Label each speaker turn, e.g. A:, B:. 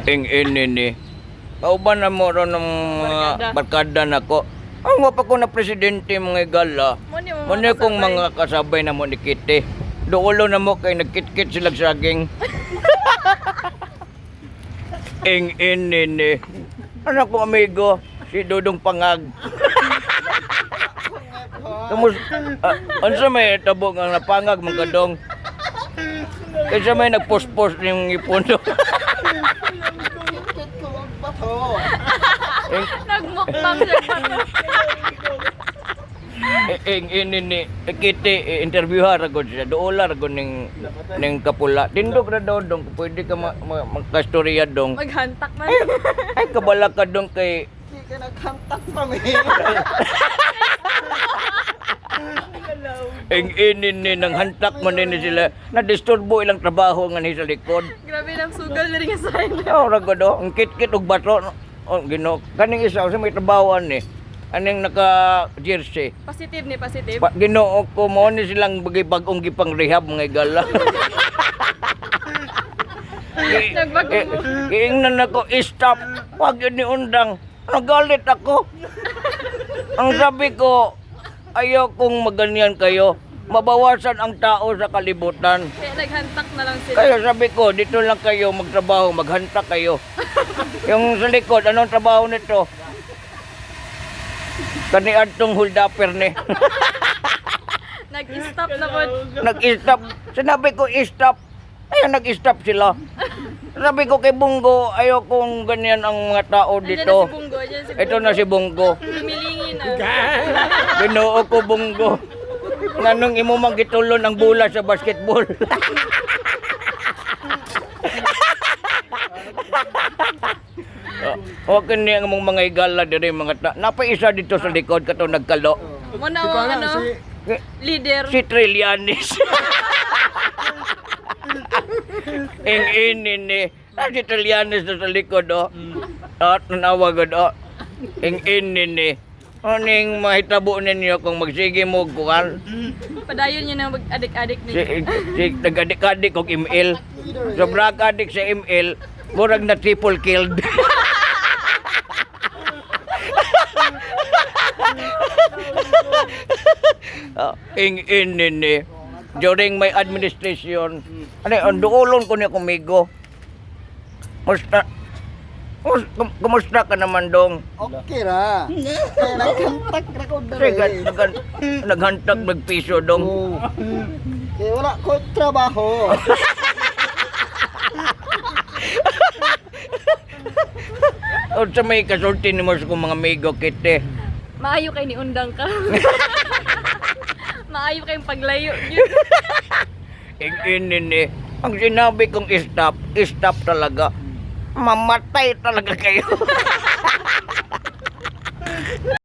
A: Ing ini ni. Kauban na mo ron ng mga barkada nako. Ang wa pa ko na presidente, mga igala.
B: Mo ni mo
A: Mo ni kong mga kasabay na mo ni Kitty. Duolo na mo kay nagkitkit sila saging. Ing ini ni. Ano ko amigo, si Dudong Pangag. Kamus unsa may tabo nga napangag man kadong? Kaysa may nagpospos ning ipon do.
C: Kit ko ang bato.
B: Nagmukbang siya.
A: Ing ini ni Kitty, interviewha ra gud siya. Duola ra gud ning kapula. Tindog ra daw dong, pwede ka makastorya dong.
B: Maghantak man.
A: Ay, kabala ka dong kay
C: Di ka naghantak pa mi.
A: Ing ini ni nang hantak man ni sila. Nadisturbo ilang trabaho nga ni sa likod.
B: Grabe nang sugal na rin sa inyo.
A: Oh, ra gud oh. Ang kit-kit og bato. Oh, Ginoo. Kaning isa sa may trabahoan ni. Aning naka jersey.
B: Positive ni positive.
A: Pa, Ginoo ko, mo ni silang bagay bagong gipang rehab, mga igala.
B: Nagbago mo.
A: Giingnan ako, "Stop. Wag yun ni undang." Nagalit ako. Ang sabi ko, ayaw kong maganyan kayo. Mabawasan ang tao sa kalibutan.
B: Kaya naghantak na lang sila.
A: Kaya sabi ko, dito lang kayo magtrabaho, maghanta kayo. Yung sa likod, anong trabaho nito? Kaniad tong holdupper ni.
B: Nag-stop na po.
A: Nag-stop. Sinabi ko, "Stop." Ayun, nag-stop sila. Sabi ko kay Bungo, ayaw kong ganyan ang mga tao
B: Andiyan na
A: dito.
B: si Bungo. Andiyan si Bungo.
A: Ito na si Bungo.
B: Lumilingin na.
A: Ginoo ko, Bungo. Nganong imo mang gitulon ang bola sa basketball? Huwag kini ang mong mga igala diri mga ta. Napa isa dito sa likod kato nagkalo.
B: Muna ang ano, leader.
A: Si Trillanes. Ing ini ni. Ah, si Trillanes na sa likod oh. At nanawa gud oh. Ing ini ni. Aning mahitabo ninyo kung magsige mo kuan?
B: Padayon niya na mag-adik-adik
A: Si,
B: niya.
A: si nag-adik-adik og ML. Sobrang adik sa ML, murag na triple killed. Ah, ing ini ni. During my administration, ano, ang duolon ko niya kumigo. Musta, kumusta ka naman dong?
C: Okay ra. Kaya naghantak ra ko
A: Kasi
C: dere.
A: naghantak nagpiso dong.
C: Oo. Kaya wala ko trabaho.
A: O sa may kasulti ni mo sa kong mga amigo kite.
B: Maayo kay ni Undang ka. Maayo kayong paglayo. Yun.
A: Ing ini ni. Ang sinabi kong stop, stop talaga. Mamatay talaga kayo.